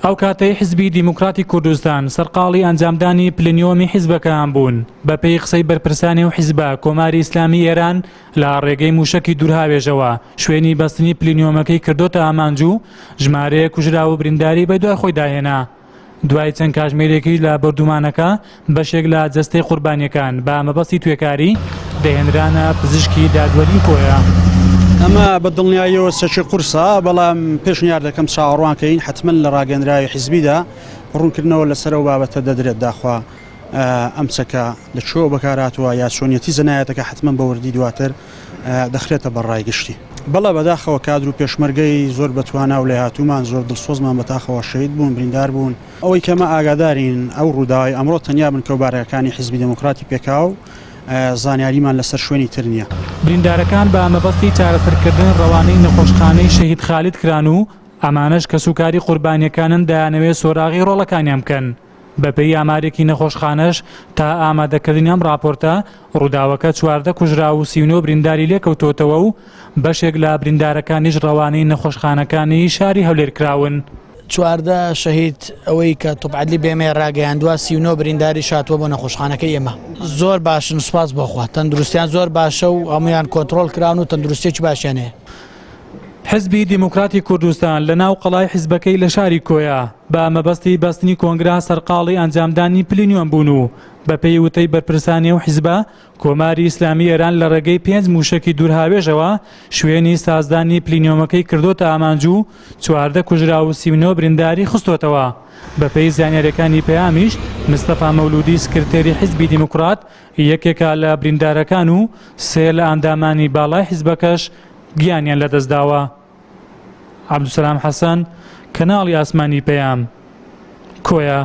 ئەو کاتەی حیزبی دیموکراتی کوردستان سەرقاڵی ئەنجامدانی پلنیۆمی حیزبەکەیان بوون، بەپێی قسەی بەرپرسانی ئەو حیزبە، کۆماری ئیسلامی ئێران لە ڕێگەی مووشەکی دوورهاوێژەوە شوێنی بەستنی پلینیۆمەکەی کردۆتە ئامانج و ژمارەیەک کوژراو و برینداری بەدوای خۆیدا هێنا. دوای چەند کاژمێرێکیش لە بۆردومانەکە، بەشێک لە جەستەی قوربانییەکان بە مەبەستی توێکاری دەهێنرانە پزیشکی دادوەری کۆیە. ئەمە بە دڵنیاییەوە چەکی قورسە، بەڵام پێشنیار دەکەم چاوەڕوان کەین، حەتمەن لە ڕاگەندراوی حیزبیدا ڕوونکردنەوە لەسەر ئەو بابەتە دەدرێت، داخوا ئەم چەکە لە کوێوە بەکارهاتووە یا چۆنیەتی جەنایەتەکە حەتمەن بە وردی دواتر دەخرێتە بەر ڕای گشتی. بەڵێ بەداخەوە کادر و پێشمەرگەی زۆر بەتوانا و لێهاتوومان زۆر دڵسۆزمان بەتاخەوە شەهید بوون، بریندار بوون. ئەوەی کە ئێمە ئاگادارین ئەو ڕووداوەی ئەمڕۆ تەنیا بنکە و بارەگاکانی حیزبی دێموکراتی پێکا و زانیاریمان لەسەر شوێنی تر نییە. بریندارەکان بە مەبەستی چارەسەرکردن ڕەوانەی نەخۆشخانەی شەهید خالید کران و ئەمانەش کەسوکاری قوربانییەکانن دەیانەوێت سۆراغی ڕۆڵەکانیان بکەن. بەپێی ئامارێکی نەخۆشخانەش تا ئامادەکردنی ئەم ڕاپۆرتە، ڕووداوەکە 14 کوژراو و 39 برینداری لێکەوتۆتەوە و بەشێک لە بریندارەکانیش ڕەوانەی نەخۆشخانەکانی شاری هەولێر کراون. 14 شەهید ئەوەی کە طب عدلی بێمەیە ڕاگەیاندووە 39 برینداریش هاتووە بۆ نەخۆشخانەکەی ئێمە. زۆر باشن سوپاس بۆ خوا تەندروستیان زۆر باشە و هەموویان کۆنتڕۆڵ کراون و تەندروستیەکی باشیان هەیە. حزبی دیموکراتی کوردستان لە ناو قەڵای حزبەکەی لە شاری کۆیە بە مەبەستی بەستنی کۆنگرە سەرقاڵی ئەنجامدانی پلینیۆم بوون و بەپێی وتەی بەرپرسانی ئەو حزبە کۆماری ئیسلامی ئێران لە ڕێگەی پێنج مووشەکی دوورهاوێژەوە شوێنی سازدانی پلینیۆمەکەی کردۆتە ئامانج و 14 کوژراو و 39 برینداری خستۆتەوە. بەپێی زانیاریەکانی پەیامیش مستەفا مەولودی سکرتێری حزبی دیموکرات یەکێکە لە بریندارەکان و سێ لە ئەندامانی باڵای حزبەکەش گیانیان لەدەستداوە. عەبدولسەلام حەسەن، کەناڵی ئاسمانی پەیام، کۆیە.